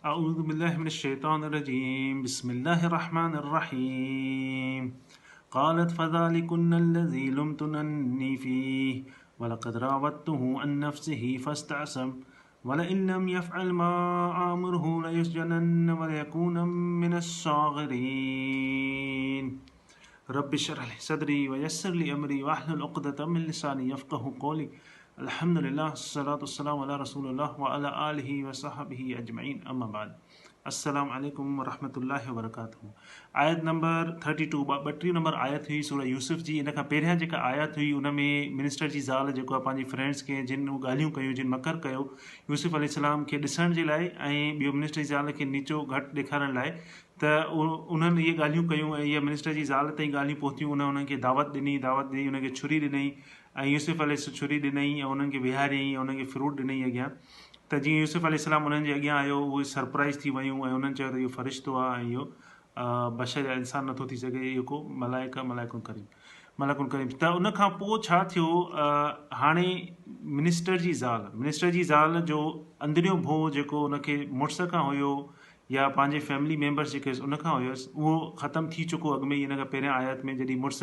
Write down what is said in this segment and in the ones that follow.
اعوذ بالله من الشيطان الرجيم بسم الله الرحمن الرحيم قالت فذلكن الذي لمتنني فيه ولقد راودته عن نفسه فاستعصم ولئن لم يفعل ما آمره ليسجنن وليكون من الصاغرين رب اشرح لي صدري ويسر لي امري واحلل عقدة من لساني يفقه قولي الحمد لله الصلاة والسلام على رسول الله وعلى آله وصحبه اجمعين اما بعد السلام عليڪم ورحمة الله وبرڪاته آيت نمبر 32 32 نمبر آيت هئي سورة يوسف جي ان کان پهريان جيڪا آيت هئي ان ۾ منسٽر جي زال جيڪو آهي پنهنجي فرينڊس کي جن اهي ڳالهيون ڪيون جن مڪر ڪيو يوسف عليه السلام کي ڏسڻ جي لاء ۽ ٻيو منسٽر جي زال کي نيچو گهٽ ڏيکارڻ لاء ته انهن اهي ڳالهيون ڪيون ۽ اها منسٽر جي زال تائين ڳالهيون پهتيون ان انهن کي دعوت ڏني دعوت ڏئي انهن کي ڇري ڏنئي ۽ يوسف عليه السلام ڇري ڏنئي ۽ انهن کي ويهاريائين ۽ انهن کي فروٽ ڏنئي اڳيان ته جيئن يوسف عليه السلام انهن جي اڳيان آيو اهي سرپرائز ٿي ويون ۽ انهن چيو ته اهو فرشتو آهي ۽ اهو بشر يا انسان نٿو ٿي سگهي اهو ڪو ملائڪ آهي ملائڪ ڪريم ملڪ ڪريم ته ان کان پوء ڇا ٿيو هاڻي منسٽر جي زال منسٽر جي زال جو اندريون ڀو جيڪو ان کي مڙس کان هيو يا پنهنجي فيملي ميمبرس جيڪي هيس ان کان هيس اهو ختم ٿي چڪو اڳ ۾ ئي ان کان پهريان آيت ۾ جڏهن مڙس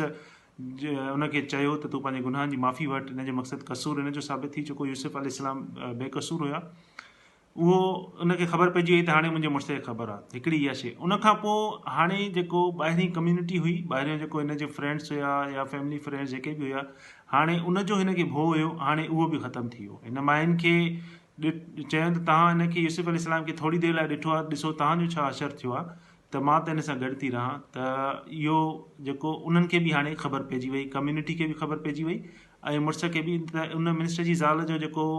ان کي چيو ته تون پنهنجي گناهن جي معافي وٺ ان جو مقصد قصور ان جو ثابت ٿي چڪو يوسف عليه السلام بي قصور هيا اهو ان کي خبر پئجي وئي ته هاڻي منهنجي مڙس کي خبر آهي هڪڙي اها شي ان کان پوء هاڻي جيڪو ٻاهرين ڪميونٽي هئي ٻاهريون جيڪو هن جي فرينڊس هيا يا فيملي فرينڊس جيڪي به هيا هاڻي ان جو هن کي ڀو هيو هاڻي اهو به ختم ٿي ويو هن ماين کي چيائون ته توهان هن کي، يوسف عليه السلام کي، ٿوري دير لاء ڏٺو آهي، ڏسو توهان جو ڇا حشر ٿيو آهي ته مان ته هن سان گڏ ٿي رهان ته اهو جيڪو انهن کي به هاڻي خبر پئجي وئي، ڪميونٽي کي به خبر پئجي وئي ۽ مڙس کي به ته ان منسٽر جي زال جو جيڪو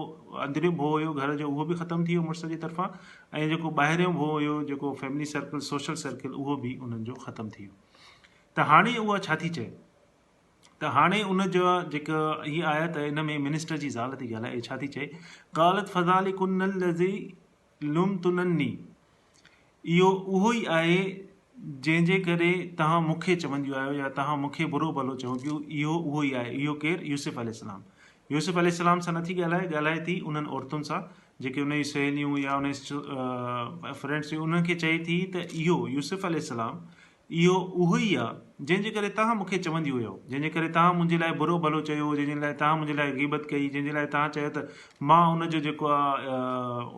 اندريون ڀو هيو گهر جو اهو به ختم ٿي ويو مڙس جي طرفان ۽ جيڪو ٻاهريون ڀو هيو جيڪو فيملي سرڪل سوشل سرڪل اهو به انهن جو ختم ٿي ويو ته هاڻي اها ڇا ٿي چئي؟ ته هاڻي ان جا جيڪا هي آيت آهي ان ۾ منسٽر جي زال ٿي ڳالهائي ڇا ٿي چئي قالت فذلڪن الذي لمتنني اهو اهو ئي آهي جنهن جي ڪري توهان مون کي چونديون آهيو يا توهان مون کي برو ڀلو چئو پيو اهو اهو ئي آهي اهو ڪير يوسف عليه السلام يوسف عليه السلام سان نٿي ڳالهائي ڳالهائي ٿي انهن عورتن سان جيڪي ان جون سهيليون يا ان جي فرينڊس هيون انهن کي چئي ٿي ته اهو يوسف عليه السلام اهو اهو ئي آ، جنهن جي ڪري توهان مون کي چونديون هيؤ، جنهن جي ڪري توهان منهنجي لاء برو ڀلو چيو، جنهن جي لاء توهان منهنجي لاء غيبت ڪئي، جنهن جي لاء توهان چيو ته مان ان جو جيڪو آ،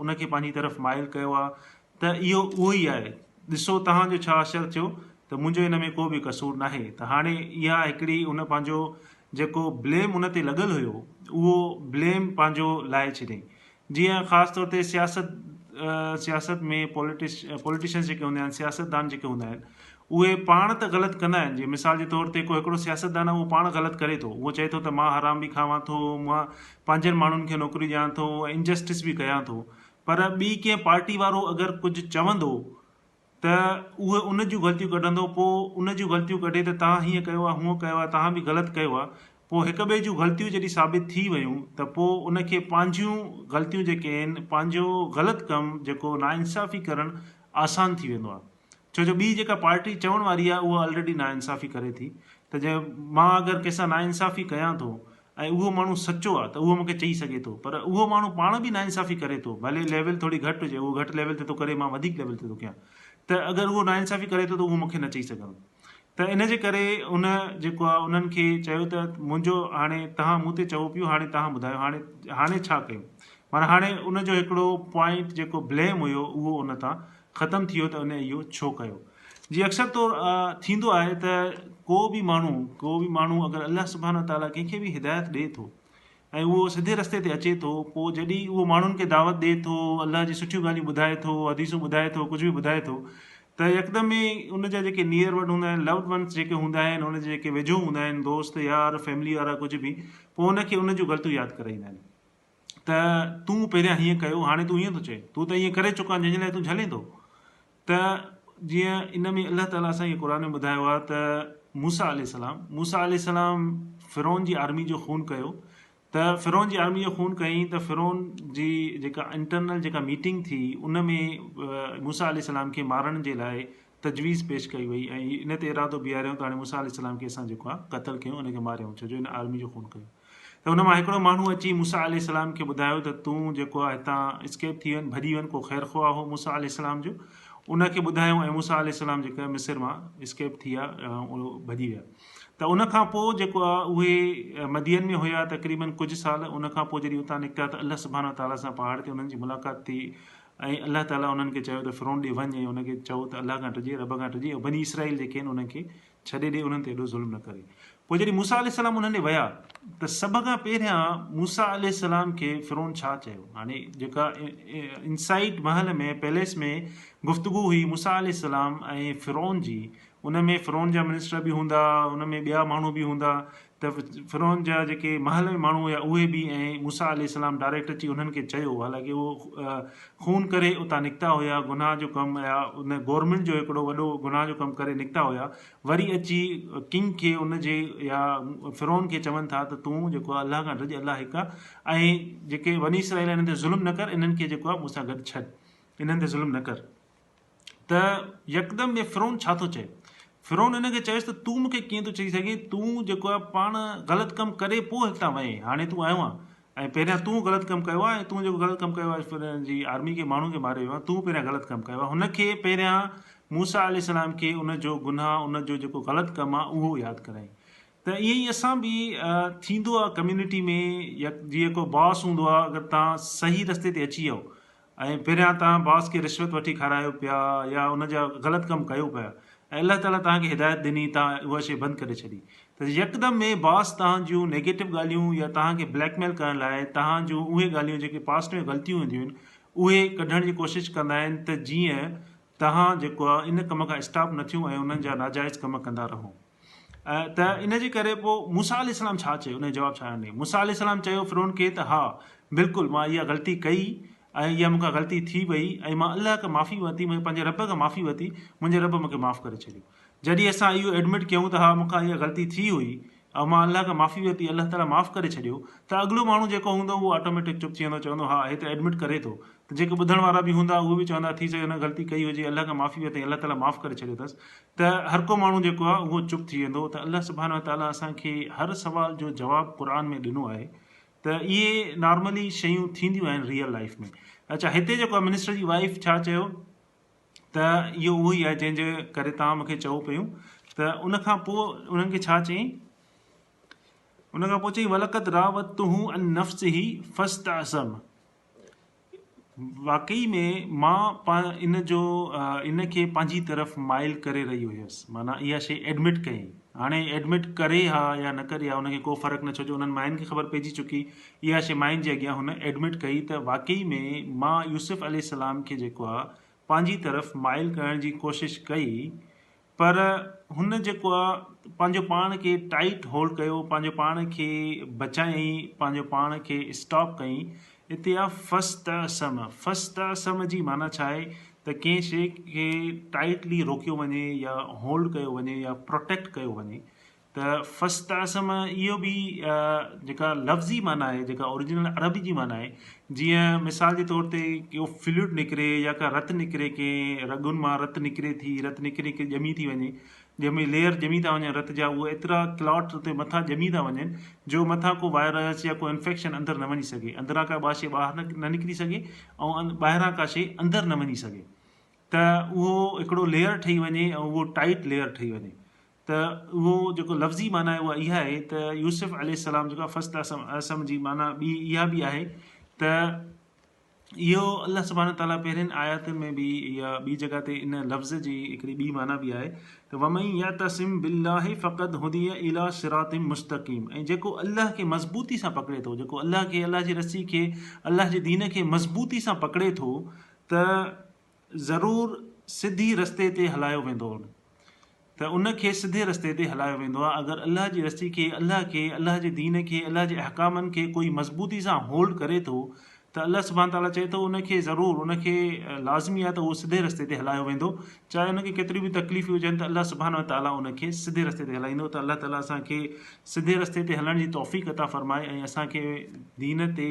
ان کي پنهنجي طرف مائل ڪيو آ، ته اهو اهو ئي آهي. ڏسو توهان جو ڇا حشر ٿيو، ته منهنجو ان ۾ ڪو به قصور ناهي. ته هاڻي اها هڪڙي ان پنهنجو جيڪو بليم ان تي لڳل هيو، اهو بليم پنهنجو لاهي ڇڏيائين. جيئن خاص طور تي سياست سياست ۾ پوليٽش پوليٽيشنس جيڪي هوندا آهن سياستدان جيڪي هوندا آهن اهي پاڻ ته غلط ڪندا آهن جيئن مثال جي طور تي ڪو هڪڙو سياستدان آهي اهو پاڻ غلط ڪري ٿو اهو چئي ٿو ته مان حرام به کاوان ٿو مان پنهنجن ماڻهن کي نوڪري ڏيان ٿو انجسٽس به ڪيان ٿو پر ٻي ڪنهن پارٽي وارو اگر ڪجهه چوندو ته اهو ان جون غلطيون ڪڍندو، پوء ان جون غلطيون ڪڍي ته توهان هيئن ڪيو آهي، هونئن ڪيو آهي، توهان به غلط ڪيو آهي، پوء هڪ ٻئي جون غلطيون جڏهن ثابت ٿي ويون ته پوء ان کي پنهنجيون غلطيون جيڪي آهن، پنهنجو غلط ڪم جيڪو ناانصافي ڪرڻ آسان ٿي ويندو آهي. ڇو جو ٻي جيڪا پارٽي چوڻ واري آهي اها الريڊي ناانصافي ڪري ٿي ته جي مان اگر ڪنهن سان ناانصافي ڪيان ٿو ۽ اهو ماڻهو سچو آهي ته اهو مون کي چئي سگهي ٿو پر اهو ماڻهو پاڻ به ناانصافي ڪري ٿو ڀلي ليول ٿوري گهٽ هجي اهو گهٽ ليول تي ٿو ڪري مان وڌيڪ ليول تي ٿو ڪيان ته اگر اهو ناانصافي ڪري ٿو ته اهو مون کي نه چئي سگهندو ته ان جي ڪري ان جيڪو آهي انهن کي چيو ته منهنجو هاڻي توهان مون تي چئو پيو هاڻي توهان ٻڌايو هاڻي هاڻي ڇا ڪيون معنيٰ هاڻي ان جو هڪڙو پوائنٽ جيڪو بليم هيو اهو ان تان ختم ٿي ويو ته ان اهو ڇو ڪيو؟ جي اڪثر طور ٿيندو آهي ته ڪو به ماڻهو ڪو به ماڻهو اگر الله سبحانه وتعاليٰ ڪنهن کي به هدايت ڏئي ٿو ۽ اهو سڌي رستي تي اچي ٿو پوء جڏهن اهو ماڻهن کي دعوت ڏئي ٿو الله جي سٺيون ڳالهيون ٻڌائي ٿو حديثون ٻڌائي ٿو ڪجهه به ٻڌائي ٿو ته يڪدم ئي ان جا جيڪي نيئر ونڊ هوندا آهن لوڊ ونس جيڪي هوندا آهن ان جي جيڪي ويجهو هوندا آهن دوست يار فيملي وارا ڪجهه به پوء ان کي ان جون غلطيون ياد ڪرائيندا آهن ته تون پهريان هيئن ڪيو هاڻي تون هيئن ٿو چئين تون ته ائين ڪري چڪو آهين جنهن جي لاء تون جهلين ٿو ته جيئن ان ۾ الله تعاليٰ اسان کي قرآن ۾ ٻڌايو آهي ته موسيٰ عليه السلام موسيٰ عليه السلام فرعون جي آرمي جو خون ڪيو ته فرعون جي آرمي جو خون ڪيائين ته فرعون جي جيڪا انٽرنل جيڪا ميٽنگ ٿي ان ۾ موسيٰ عليه السلام کي مارڻ جي لاء تجويز پيش ڪئي وئي ۽ ان تي ارادو بيهاريائون ته هاڻي موسيٰ عليه السلام کي اسان جيڪو آهي قتل ڪيون ان کي ماريون ڇو جو ان آرمي جو خون ڪيو. ته ان مان هڪڙو ماڻهو اچي موسيٰ عليه السلام کي ٻڌايو ته تون جيڪو آهي هتان اسڪيپ ٿي وڃ ڀڄي وڃ ڪو خير خواهه هو موسيٰ عليه السلام جو ان کي ٻڌايو ۽ موسيٰ عليه السلام جيڪا مصر مان اسڪيپ ٿي ويا ڀڄي ويا ته ان کان پوء جيڪو آهي اهي مدين ۾ هيا تقريبن ڪجهه سال ان کان پوء جڏهن اتان نڪتا ته الله سبحانه وتعاليٰ سان پهاڙ تي انهن جي ملاقات ٿي ۽ الله تعاليٰ انهن کي چيو ته فرعون ڏي وڃ ۽ ان کي چئو ته الله کان ڊڄي رب کان ڊڄي ۽ بني اسرائيل جيڪي آهن انهن کي ڇڏي ڏي انهن تي ايڏو ظلم نه ڪري. پوء جڏهن موسيٰ عليه السلام انهن ڏي ويا ته سڀ کان پهريان موسيٰ عليه السلام کي فرعون ڇا چيو؟ هاڻي جيڪا انسائيڊ محل ۾ پيليس ۾ گفتگو هئي موسيٰ عليه السلام ۽ فرعون جي ان ۾ فرعون جا منسٽر به هوندا ان ۾ ٻيا ماڻهو به هوندا ته فرعون جا جيڪي محل ۾ ماڻهو هيا اهي به ۽ موسيٰ عليه السلام ڊائريڪٽ اچي انهن کي چيو حالانڪه اهو خون ڪري اتان نڪتا هيا گناهه جو ڪم يا ان گورنمينٽ جو هڪڙو وڏو گناهه جو ڪم ڪري نڪتا هيا وري اچي ڪنگ کي ان جي يا فرعون کي چون ٿا ته تون جيڪو آهي الله کان ڊڄ الله هڪ آهي ۽ جيڪي بني اسرائيل انهن تي ظلم نه ڪر انهن کي جيڪو آهي مون سان گڏ ڇڏ انهن تي ظلم نه ڪر. ته يڪدم ۾ فرعون ڇا ٿو چئي؟ فرعون هن کي چيس ته تون مون کي ڪيئن ٿو چئي سگهين، تون جيڪو آهي پاڻ غلط ڪم ڪري پوء هتان وئين، هاڻي تون آيو آهين ۽ پهريان تون غلط ڪم ڪيو آهي ۽ تون جيڪو غلط ڪم ڪيو آهي فرعون جي آرمي کي ماڻهن کي ماري ويو آهين، تون پهريان غلط ڪم ڪيو آهي. هن کي پهريان موسيٰ عليه السلام کي ان جو گناهه، ان جو جيڪو غلط ڪم آهي اهو ياد ڪرايائين. ته ائين ئي اسان به ٿيندو آهي ڪميونٽي ۾ يا جيئن ڪو باس هوندو آهي اگر توهان صحيح رستي تي اچي ويو ۽ پهريان توهان باس کي رشوت وٺي کارايو پيا يا ان جا غلط ڪم ڪيو پيا ۽ الله تعالي توهان کي هدايت ڏني توهان اها شيء بند ڪري ڇڏي ته يڪدم ۾ باس توهان جون نيگيٽو ڳالهيون يا توهان کي بليڪ ميل ڪرڻ لاء توهان جون اهي ڳالهيون جيڪي پاسٽ ۾ غلطيون هونديون آهن اهي ڪڍڻ جي ڪوشش ڪندا آهن ته جيئن توهان جيڪو آهي ان ڪم کان اسٽاپ نه ٿيون ۽ انهن جا ناجائز ڪم ڪندا رهو. ته ان جي ڪري پوء موسيٰ عليه السلام ڇا چيو ان جو جواب ڇا ڏنائين؟ موسيٰ عليه السلام چيو فرعون کي ته ها بلڪل مان اها غلطي ڪئي ۽ اها مون کان غلطي ٿي وئي ۽ مان الله کان معافي ورتي مون پنهنجي رب کان معافي ورتي منهنجي رب مون کي معاف ڪري ڇڏيو جڏهن اسان اهو ايڊمٽ ڪيون ته ها مون کان اها غلطي ٿي هئي ۽ مان الله کان معافي ورتي الله تعالي معاف ڪري ڇڏيو ته اڳلو ماڻهو جيڪو هوندو اهو آٽوميٽڪ چپ ٿي ويندو چوندو ها هي ته ايڊمٽ ڪري ٿو ته جيڪي ٻڌڻ وارا به هوندا اهي به چوندا ٿي سگهي هن غلطي ڪئي هجي الله کان معافي ورتي الله تعالي معاف ڪري ڇڏيو اٿس ته هر ڪو ماڻهو جيڪو آهي اهو چپ ٿي ويندو ته الله سبحانه وتعالي اسان کي هر سوال جو جواب قرآن ۾ ڏنو آهي ته اهي نارملي شيون ٿينديون آهن ريئل لائف ۾ اڇا هتي جيڪو آهي منسٽر جي وائيف ڇا چيو ته اهو اهو ئي آهي جنهن جي ڪري توهان مون کي چئو پيون ته ان کان پوء انهن کي ڇا چيائين ان کان پوء چيائين ولقد راودته عن نفسه فاستعصم واقعي ۾ مان پا ان جو ان کي پنهنجي طرف مائل ڪري رهي هيس معنيٰ اها شيء ايڊمٽ ڪيائين هاڻي ايڊمٽ ڪري ها يا نه ڪري ها ان کي ڪو فرق نه ڇو جو انهن ماين کي خبر پئجي چڪي اها شيء ماين جي اڳيان هن ايڊمٽ ڪئي ته واقعي ۾ مان يوسف عليه السلام کي جيڪو آ پنهنجي طرف مائل ڪرڻ جي ڪوشش ڪئي پر هن جيڪو آ پنهنجو پاڻ کي ٽائيٽ هولڊ ڪيو پنهنجو پاڻ کي بچايائين پنهنجو پاڻ کي اسٽاپ ڪيائين اتي آ فاستعصم فاستعصم جي معنيٰ ڇا آهي ته ڪنهن شيء کي ٽائيٽلي روڪيو وڃي يا هولڊ ڪيو وڃي يا پروٽيڪٽ ڪيو وڃي ته فاستعصم اهو به جيڪا لفظي معنيٰ آهي جيڪا اوريجنل عربي جي معنيٰ آهي جيئن مثال جي طور تي ڪو فلوئڊ نڪري يا ڪا رت نڪري ڪنهن رڳن مان رت نڪري ٿي رت نڪري ڪري ڄمي ٿي وڃي ڄمي ليئر ڄمي ٿا وڃن رت جا اهي ايترا ڪلاٽ اتي مٿان ڄمي ٿا وڃن جو مٿان ڪو وائرس يا ڪو انفيڪشن اندر نه وڃي سگهي اندران ڪا ٻا شي ٻاهر نه نڪري سگهي ۽ ٻاهران ڪا شي اندر نه وڃي سگهي ته اهو هڪڙو ليئر ٺهي وڃي ۽ اهو ٽائيٽ ليئر ٺهي وڃي ته اهو جيڪو لفظي معنيٰ آهي اها اها آهي ته يوسف عليه السلام جيڪو آهي فصل اسم اسم جي معنيٰ ٻي اها به آهي ته اهو الله سبحانه تعالٰي پهرين آياتن ۾ به يا ٻي جڳهه تي ان لفظ جي هڪڙي ٻي معنيٰ به آهي ته ومن يعتصم بالله فقد هدي الى صراط مستقيم ۽ جيڪو الله کي مضبوطي سان پڪڙي ٿو جيڪو الله کي الله جي رسي کي الله جي دين کي مضبوطي سان پڪڙي ٿو ته ضرور سڌي رستي تي هلايو ويندو ته ان کي سڌي رستي تي هلايو ويندو آهي اگر الله جي رستي کي الله کي الله جي دين کي الله جي احڪامن کي ڪوئي مضبوطي سان هولڊ ڪري ٿو ته الله سبحانه تعاليٰ چئي ٿو ان کي ضرور ان کي لازمي آهي ته اهو سڌي رستي تي هلايو ويندو چاهي ان کي ڪيتريون به تڪليفون هجن ته الله سبحانه تعاليٰ ان کي سڌي رستي تي هلائيندو ته الله تعاليٰ اسان کي سڌي رستي تي هلڻ جي توفيق عطا فرمائي ۽ اسان کي دين تي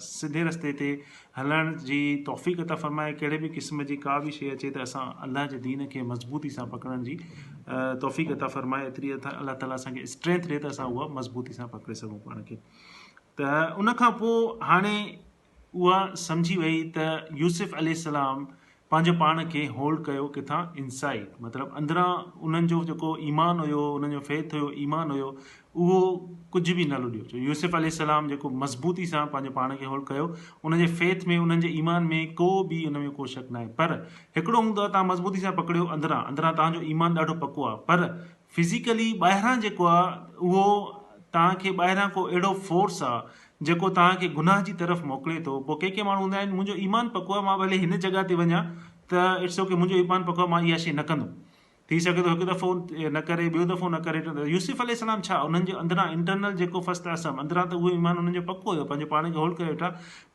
سڌي رستي تي هلڻ جي توفيق عطا فرمائي ڪهڙي به قسم جي ڪا به شيء اچي ته اسان الله جي دين کي مضبوطي سان پڪڙڻ جي توفيق عطا فرمائي ايتري الله تعاليٰ اسان کي اسٽرينٿ ڏي ته اسان اها مضبوطي سان پڪڙي سگهون پاڻ کي ته ان کان پوء هاڻي اها سمجهي وئي ته يوسف عليه السلام پنهنجو پاڻ کي هولڊ ڪيو ڪٿان انسائيڊ مطلب اندران انهن جو جيڪو ايمان هيو انهن جو فيٿ هيو ايمان هيو اهو ڪجهه به نه لڏيو ڇو يوسف عليه السلام جيڪو مضبوطي سان پنهنجو پاڻ کي هولڊ ڪيو ان جي فيٿ ۾ انهن جي ايمان ۾ ڪو به ان ۾ ڪو شڪ ناهي پر هڪڙو هوندو آهي توهان مضبوطي سان پڪڙيو اندران اندران توهان جو ايمان ڏاڍو پڪو آهي پر فزيڪلي ٻاهران جيڪو آ اهو توهان کي ٻاهران ڪو اهڙو فورس آ جيڪو توهان کي گناهه جي طرف موڪلي ٿو پوء ڪي ڪي ماڻهو هوندا آهن منهنجو ايمان پڪو آ مان ڀلي هن جڳهه تي وڃان ته it's okay منهنجو ايمان پڪو آ مان اها شيء نه ڪندم ٿي سگهي ٿو هڪ دفعو نه ڪري ٻيو دفعو نه ڪري ٽيون يوسف عليه السلام ڇا انهن جو اندران انٽرنل جيڪو فاستعصم اندران ته اهو ايمان انهن جو پڪو هيو پنهنجو پاڻ کي هولڊ ڪري ويٺا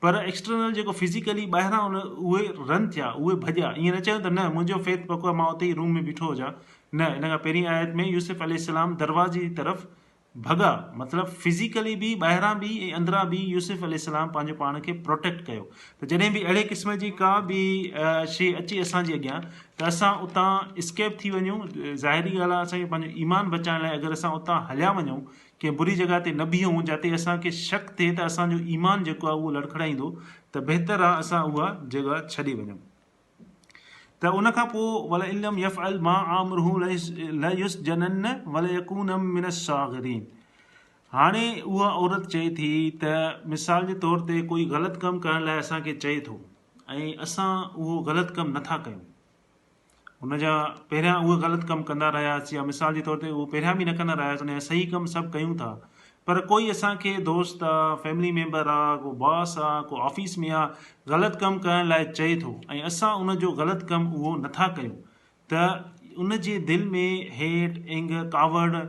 پر ايڪسٽرنل جيڪو فزيڪلي ٻاهران ان اهي رن ٿيا اهي ڀڄيا ائين نه چيو ته نه منهنجو فيٿ پڪو آ مان اتي ئي روم ۾ بيٺو هجان نه، ان کان پهرين آيت ۾ يوسف عليه السلام دروازي جي طرف ڀڳا، مطلب فزيڪلي به ٻاهران به ۽ اندران به يوسف عليه السلام پنهنجو پاڻ کي پروٽيڪٽ ڪيو ته جڏهن به اهڙي قسم جي ڪا به شيء اچي اسان جي اڳيان ته اسان اتان اسڪيپ ٿي وڃون، ظاهري ڳالهه آهي اسان کي پنهنجو ايمان بچائڻ لاء اگر اسان اتان هليا وڃون ڪنهن بري جڳهه تي نه بيهون جاتي اسان کي شڪ ٿئي ته اسان جو ايمان جيڪو آهي اهو لڙکڙائيندو ته بهتر آهي اسان اها جڳهه ڇڏي وڃون. ته ان کان پوء ولئن لم يفعل ما آمره ليسجنن وليڪون من الصاغرين هاڻي اها عورت چئي ٿي ته مثال جي طور تي ڪوئي غلط ڪم ڪرڻ لاء اسان کي چئي ٿو ۽ اسان اهو غلط ڪم نٿا ڪيون ان جا پهريان اهي غلط ڪم ڪندا رهياسين يا مثال جي طور تي اهو پهريان به نه ڪندا رهياسين ان جا صحيح ڪم سڀ ڪيون ٿا پر ڪوئي اسان کي دوست آ، فيملي ميمبر آ، ڪو باس آ، ڪو آفيس ۾ آ، غلط ڪم ڪرڻ لاء چئي ٿو ۽ اسان ان جو غلط ڪم اهو نٿا ڪيون ته ان جي دل ۾ هيٽ، اينگر، ڪاوڙ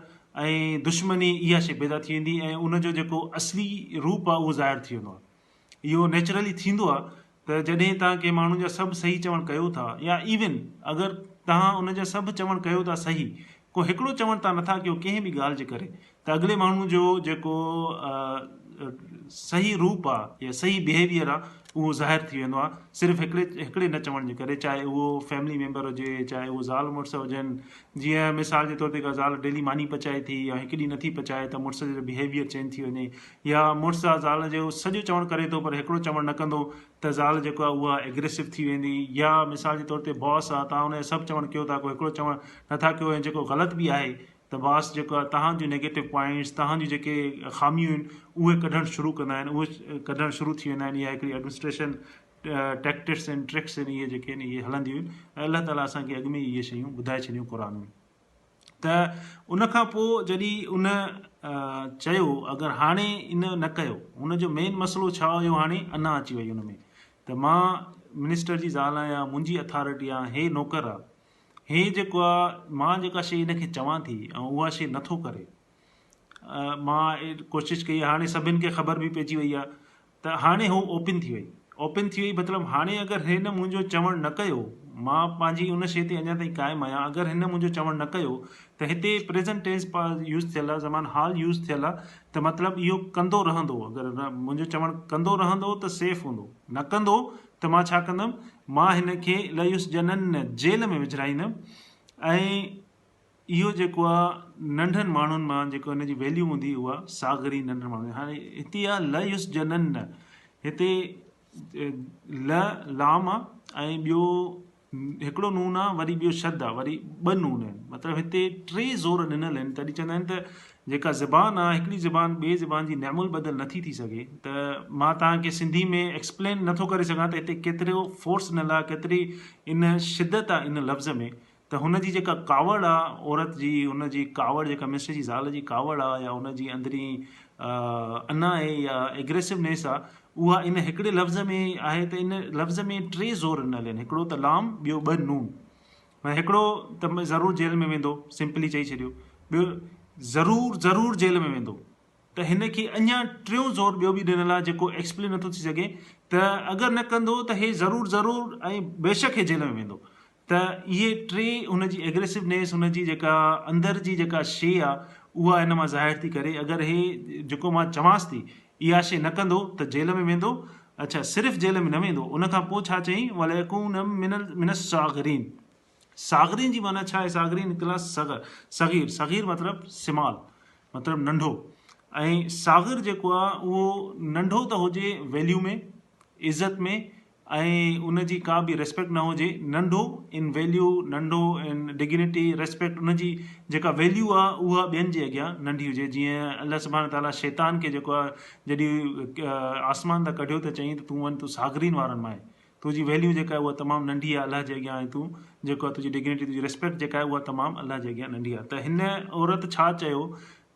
۽ دشمني اها شيء پيدا ٿي ويندي ۽ ان جو جيڪو اصلي روپ آ اهو ظاهر ٿي ويندو آ. اهو نيچرلي ٿيندو آ ته جڏهن توهان ڪنهن ماڻهو جا سڀ صحيح چوڻ ڪيو ٿا يا ايون اگر توهان ان جا سڀ چوڻ ڪيو ٿا صحيح ڪو هڪڙو چوڻ توهان نٿا ڪيو ڪنهن به ڳالهه جي ڪري ته اڳلي ماڻهو جو جيڪو صحيح روپ آ يا صحيح بيهيويئر آ اهو ظاهر ٿي ويندو آ صرف هڪڙي هڪڙي نه چوڻ جي ڪري چاهي اهو فيملي ميمبر هجي چاهي اهو زال مڙس هجن جيئن مثال جي طور تي ڪا زال ڊيلي ماني پچائي ٿي يا هڪ ڏينهن نٿي پچائي ته مڙس جو بيهيويئر چينج ٿي وڃي يا مڙس آ زال جو سڄو چوڻ ڪري ٿو پر هڪڙو چوڻ نه ڪندو ته زال جيڪو آ اها ايگريسو ٿي ويندي يا مثال جي طور تي باس آ توهان ان جو سڀ چوڻ ڪيو ٿا ڪو هڪڙو چوڻ نٿا ڪيو ۽ جيڪو غلط به آهي ته باس جيڪو آ توهان جون نيگيٽو پوائنٽس توهان جون جيڪي خاميون آهن اهي ڪڍڻ شروع ڪندا آهن اهي ڪڍڻ شروع ٿي ويندا آهن اها هڪڙي ايڊمنسٽريشن ٽيڪٽڪس ۽ ٽرڪس آهن اهي جيڪي آهن اهي هلنديون آهن ۽ الله تعالي اسان کي اڳ ۾ ئي اهي شيون ٻڌائي ڇڏيون قرآن ۾ ته ان کان پوء جڏهن ان چيو اگر هاڻي ان نه ڪيو هن جو مين مسئلو ڇا هيو هاڻي انا اچي وئي ان ۾ ته مان منسٽر جي زال آهيان منهنجي اٿارٽي آ هي نوڪر آ هي جيڪو آ مان جيڪا شي هن کي چوان ٿي ۽ اها شي نٿو ڪري مان ڪوشش ڪئي هاڻي سڀن کي خبر به پئجي وئي آ ته هاڻي هو اوپن ٿي وئي. اوپن ٿي وئي مطلب هاڻي اگر هن منهنجو چوڻ نه ڪيو، مان پنهنجي ان شيء تي اڃا تائين قائم آهيان، اگر هن منهنجو چوڻ نه ڪيو ته هتي پريزنٽ ٽينس يوز ٿيل آهي، زمان حال يوز ٿيل آهي ته مطلب اهو ڪندو رهندو، اگر منهنجو چوڻ ڪندو رهندو ته سيف هوندو، نه ڪندو ته مان ڇا ڪندم، مان هن کي ليسجنن جيل ۾ وجهرائيندم ۽ اهو جيڪو آ ننڍن ماڻهن مان جيڪو ان جي ويليو هوندي اها صاغرين ننڍن ماڻهن هاڻي هتي آ ليسجنن هتي ل لام آ ۽ ٻيو هڪڙو نون آ وري ٻيو شد آ وري ٻه نون آهن مطلب هتي ٽي زور ڏنل آهن تڏهن چوندا آهن ته جيڪا زبان آ هڪڙي زبان ٻي زبان جي نعم البدل نٿي ٿي سگهي ته مان توهان کي سنڌي ۾ ايڪسپلين نٿو ڪري سگهان ته هتي ڪيترو فورس ڏنل آ ڪيتري ان شدت آ ان لفظ ۾ ته هن جي جيڪا ڪاوڙ آ عورت جي ان جي ڪاوڙ جيڪا مسٽر جي زال جي ڪاوڙ آ يا ان جي اندرين انا آهي يا ايگريسونيس آ اها ان هڪڙي لفظ ۾ آهي ته ان لفظ ۾ ٽي زور ڏنل آهن هڪڙو ته لام ٻيو ٻه نون معنيٰ هڪڙو ته ضرور جيل ۾ ويندو سمپلي چئي ڇڏيو ٻيو ضرور ضرور جيل ۾ ويندو. ته هن کي اڃا ٽيون زور ٻيو به ڏنل آهي جيڪو ايڪسپلين نٿو ٿي سگهي ته اگر نه ڪندو ته هي ضرور ضرور ۽ بيشڪ هي جيل ۾ ويندو ته اهي ٽي هن جي ايگريسونيس هن جي جيڪا اندر جي جيڪا شي آ اها هن مان ظاهر ٿي ڪري اگر هي جيڪو مان چوانس ٿي اها شي نه ڪندو ته جيل ۾ ويندو اڇا صرف جيل ۾ نه ويندو ان کان پوء ڇا چيائين وليڪون من من الصاغرين صاغرين جي معنيٰ ڇا آهي صاغرين نڪتل آهي صغر صغير صغير مطلب سمال مطلب ننڍو ۽ صاغر جيڪو آ اهو ننڍو ته هجي ويليو ۾ عزت ۾ ۽ ان جي ڪا به ريسپيڪٽ نه هجي، ننڍو ان ويليو، ننڍو ان ڊگنيٽي، ريسپيڪٽ ان جي جيڪا ويليو آ اها ٻين جي اڳيان ننڍي هجي جيئن الله سبحانه تعاليٰ شيطان کي جيڪو آ جڏهن آسمان تان ڪڍيو ته چيائين ته تون وڃ تون صاغرين وارن مان آهين تنهنجي ويليو جيڪا آهي اها تمام ننڍي آ الله جي اڳيان ۽ تون جيڪو آ تنهنجي ڊگنيٽي تنهنجي ريسپيڪٽ جيڪا آهي اها تمام الله جي اڳيان ننڍي آ ته هن عورت ڇا چيو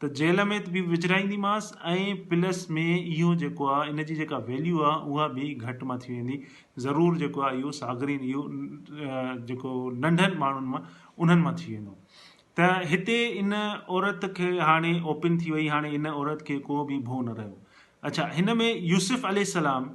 ته جيل ۾ به وجهرائينديمانس ۽ پلس ۾ اهو جيڪو آ ان جي جيڪا ويليو آ اها به گهٽ مان ٿي ويندي ضرور جيڪو آ اهو صاغرين اهو جيڪو ننڍن ماڻهن مان انهن مان ٿي ويندو ته هتي ان عورت کي هاڻي اوپن ٿي وئي هاڻي ان عورت کي ڪو به ڀو نه رهيو اڇا هن ۾ يوسف عليه السلام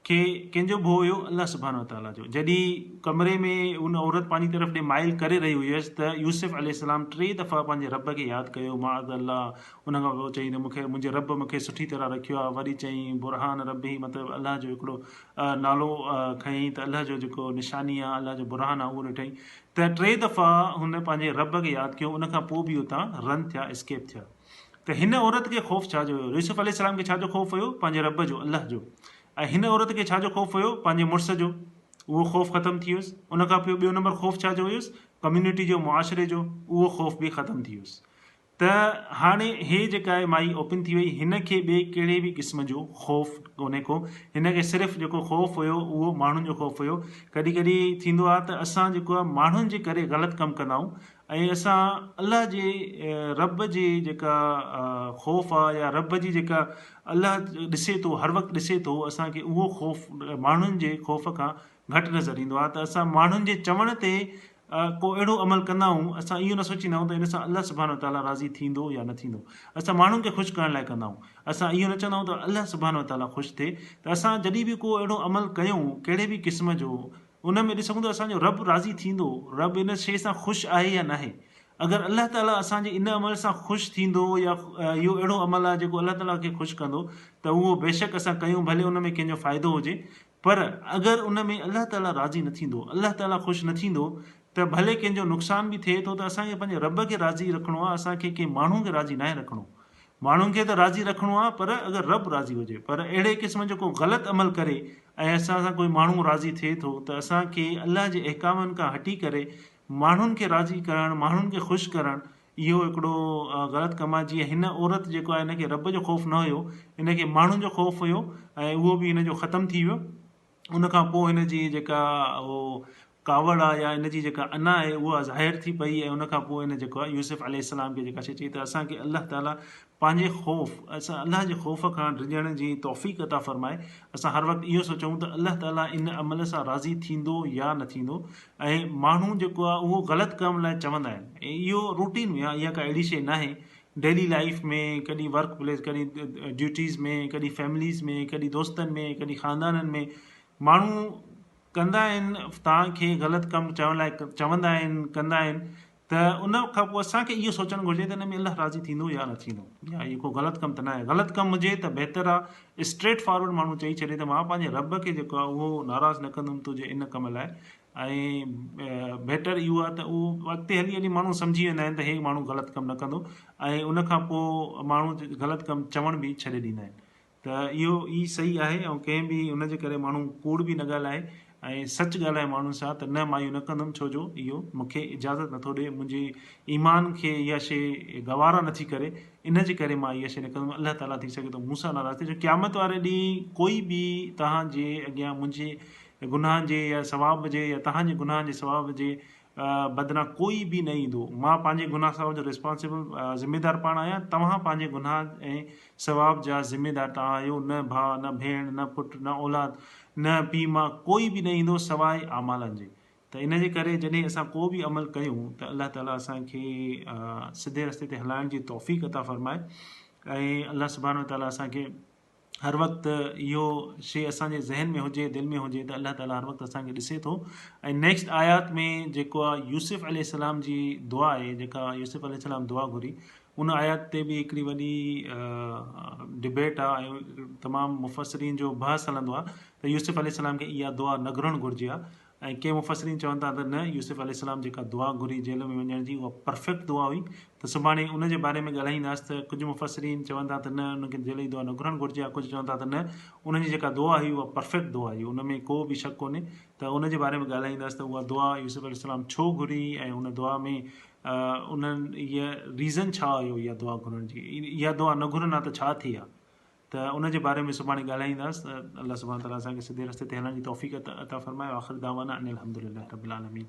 کي ڪنهن جو ڀؤ هيو؟ الله سبحانه وتعاليٰ جو. جڏهن ڪمري ۾ ان عورت پنهنجي طرف ڏي مائل ڪري رهي هيس ته يوسف عليه السلام ٽي دفعا پنهنجي رب کي ياد ڪيو معاذ الله ان کان پوء چيائين ته مون کي منهنجي رب مون کي سٺي طرح رکيو آهي وري چيائين برهان ربه مطلب الله جو هڪڙو نالو کنيائين ته الله جو جيڪو نشاني آهي الله جو برهان آهي اهو ڏٺائين ته ٽي دفعا هن پنهنجي رب کي ياد ڪيو ان کان پوء به اتان رن ٿيا اسڪيپ ٿيا. ته هن عورت کي خوف ڇا جو هيو؟ يوسف عليه السلام کي ڇا جو خوف هيو؟ پنهنجي رب جو، الله جو. ۽ هن عورت کي ڇا جو خوف هيو؟ پنهنجي مڙس جو. اهو خوف ختم ٿي ويس. ان کان پوء ٻيو نمبر خوف ڇا جو هيس؟ ڪميونٽي جو، معاشري جو، اهو خوف به ختم ٿي ويس. ته هاڻي هي جيڪا آهي مائي اوپن ٿي وئي، هن کي ٻئي ڪهڙي به قسم جو خوف ڪونهي ڪو. هن کي صرف جيڪو خوف هيو اهو ماڻهن جو خوف هيو. ڪڏهن ڪڏهن ٿيندو آهي ته اسان جيڪو آهي ماڻهن جي ڪري غلط ڪم ڪندا آهيون ۽ اسان الله جي رب جي جيڪا خوف آ يا رب جي جيڪا الله ڏسي ٿو هر وقت ڏسي ٿو اسان کي اهو خوف ماڻهن جي خوف کان گهٽ نظر ايندو آ ته اسان ماڻهن جي چوڻ تي ڪو اهڙو عمل ڪندا آهيون اسان اهو نه سوچيندا آهيون ته ان سان الله سبحانه وتعاليٰ راضي ٿيندو يا نه ٿيندو اسان ماڻهن کي خوش ڪرڻ لاء ڪندا آهيون اسان اهو نه چوندا آهيون ته الله سبحانه وتعاليٰ خوش ٿئي ته اسان جڏهن به ڪو اهڙو عمل ڪيون ڪهڙي به قسم جو ان ۾ ڏسون ته اسان جو رب راضي ٿيندو، رب ان شيء سان خوش آهي يا ناهي. اگر الله تعاليٰ اسان جي ان عمل سان خوش ٿيندو يا اهو اهڙو عمل آهي جيڪو الله تعاليٰ کي خوش ڪندو ته اهو بيشڪ اسان ڪيون ڀلي ان ۾ ڪنهن جو فائدو هجي پر اگر ان ۾ الله تعاليٰ راضي نه ٿيندو، الله تعاليٰ خوش نه ٿيندو ته ڀلي ڪنهن جو نقصان به ٿئي ٿو ته اسان کي پنهنجي رب کي راضي رکڻو آهي اسان کي ڪنهن ماڻهو کي راضي ناهي رکڻو. ماڻهن کي ته راضي رکڻو آهي پر اگر رب راضي هجي پر اهڙي قسم جو ڪو غلط عمل ڪري ۽ اسان سان ڪوئي ماڻهو راضي ٿئي ٿو ته اسان کي الله جي احڪامن کان هٽي ڪري ماڻهن کي راضي ڪرڻ ماڻهن کي خوش ڪرڻ اهو هڪڙو غلط ڪم آهي جيئن هن عورت جيڪو آهي هن کي رب جو خوف نه هيو هن کي ماڻهن جو خوف هيو ۽ اهو به هن جو ختم ٿي ويو ان کان پوء هن جي جيڪا اهو ڪاوڙ آ يا ان جي جيڪا انا آهي اها ظاهر ٿي پئي ۽ ان کان پوء هن جيڪو آهي يوسف عليه السلام کي جيڪا شيء چئي ته اسان کي الله تعالي پنهنجي خوف اسان الله جي خوف کان ڊڄڻ جي توفيق عطا فرمائي اسان هر وقت اهو سوچون ته الله تعالي ان عمل سان راضي ٿيندو يا نه ٿيندو ۽ ماڻهو جيڪو آهي اهو غلط ڪم لاء چوندا آهن ۽ اهو روٽين ۾ آهي اها ڪا اهڙي شيء ناهي ڊيلي لائيف ۾ ڪڏهن ورڪ پليس ڪڏهن ڊيوٽيز ۾ ڪڏهن فيمليز ۾ ڪڏهن دوستن ۾ ڪڏهن خاندانن ۾ ماڻهو ڪندا آهن توهان کي غلط ڪم چوڻ لاء چوندا آهن ڪندا آهن ته ان کان پوء اسان کي اهو سوچڻ گهرجي ته ان ۾ الله راضي ٿيندو يا نه ٿيندو يا اهو ڪو غلط ڪم ته نه آهي غلط ڪم هجي ته بهتر آهي اسٽريٽ فارورڊ ماڻهو چئي ڇڏي ته مان پنهنجي رب کي جيڪو آهي اهو ناراض نه ڪندم تنهنجي ان ڪم لاء ۽ بيٽر اهو آهي ته اهو اڳتي هلي هلي ماڻهو سمجهي ويندا آهن ته هي ماڻهو غلط ڪم نه ڪندو ۽ ان کان پوء ماڻهو غلط ڪم چوڻ به ڇڏي ڏيندا آهن ته اهو ئي صحيح آهي ۽ ڪنهن به ان جي ڪري ماڻهو ڪوڙ به نه ڳالهائي ۽ سچ ڳالهائي ماڻهن سان ته نه مان اهو نه ڪندم ڇو جو اهو مون کي اجازت نٿو ڏي منهنجي ايمان کي اها شيء گوارا نٿي ڪري ان جي ڪري مان اها شيء نه ڪندم الله تعاليٰ ٿي سگهي ٿو مون سان ناراض ٿئي جو قيامت واري ڏينهن ڪوئي به توهان جي اڳيان منهنجي گناهن جي يا ثواب جي يا توهان جي گناهن جي ثواب جي بدران ڪوئي به نه ايندو. مان پنهنجي گناهه ثواب جو ريسپانسبل، ذميدار، پاڻ آهيان، توهان پنهنجي گناهه ۽ ثواب جا ذميدار توهان آهيو، نه ڀاء، نه ڀيڻ، نه پٽ، نه اولاد، نه پيء ماء، ڪوئي به نه ايندو سواء اعمالن جي. ته ان جي ڪري جڏهن اسان ڪو به عمل ڪيون ته الله تعالي اسان کي سڌي رستي تي هلائڻ جي توفيق عطا فرمائي. ۽ الله سبحانه وتعاليٰ اسان کي هر وقت اهو شي اسان جي ذهن ۾ هجي دل ۾ هجي ته الله تعاليٰ هر وقت اسان کي ڏسي ٿو ۽ نيڪسٽ آيات ۾ جيڪو آهي يوسف عليه السلام جي دعا آهي جيڪا يوسف عليه السلام دعا گهري ان آيات تي به هڪڙي وڏي ڊبيٽ آهي ۽ تمام مفسرين جو بحث هلندو آهي ته يوسف عليه السلام کي اها دعا نه گهرڻ گهرجي ها ۽ ڪي مفسرين چون ٿا ته نه يوسف عليه السلام جيڪا دعا گهري جيل ۾ وڃڻ جي اها پرفيڪٽ دعا هئي ته سڀاڻي ان جي باري ۾ ڳالهائينداس ته ڪجهه مفسرين چون ٿا ته نه انهن کي جيل جي دعا نه گهرڻ گهرجي ها ڪجهه چون ٿا ته نه انهن جي جيڪا دعا هئي اها پرفيڪٽ دعا هئي ان ۾ ڪو به شڪ ڪونهي ته ان جي باري ۾ ڳالهائينداس ته اها دعا يوسف عليه السلام ڇو گهري ۽ ان دعا ۾ انهن هي ريزن ڇا هيو اها دعا گهرڻ جي اها دعا نه گهرن ها ته ڇا ٿئي ها ته ان جي باري ۾ سڀاڻي ڳالهائينداس ته الله سبحانه وتعالٰي اسان کي سڌي رستي تي هلڻ جي توفيق عطا فرمائي واخر دعوانا ان الحمدلله رب العالمين.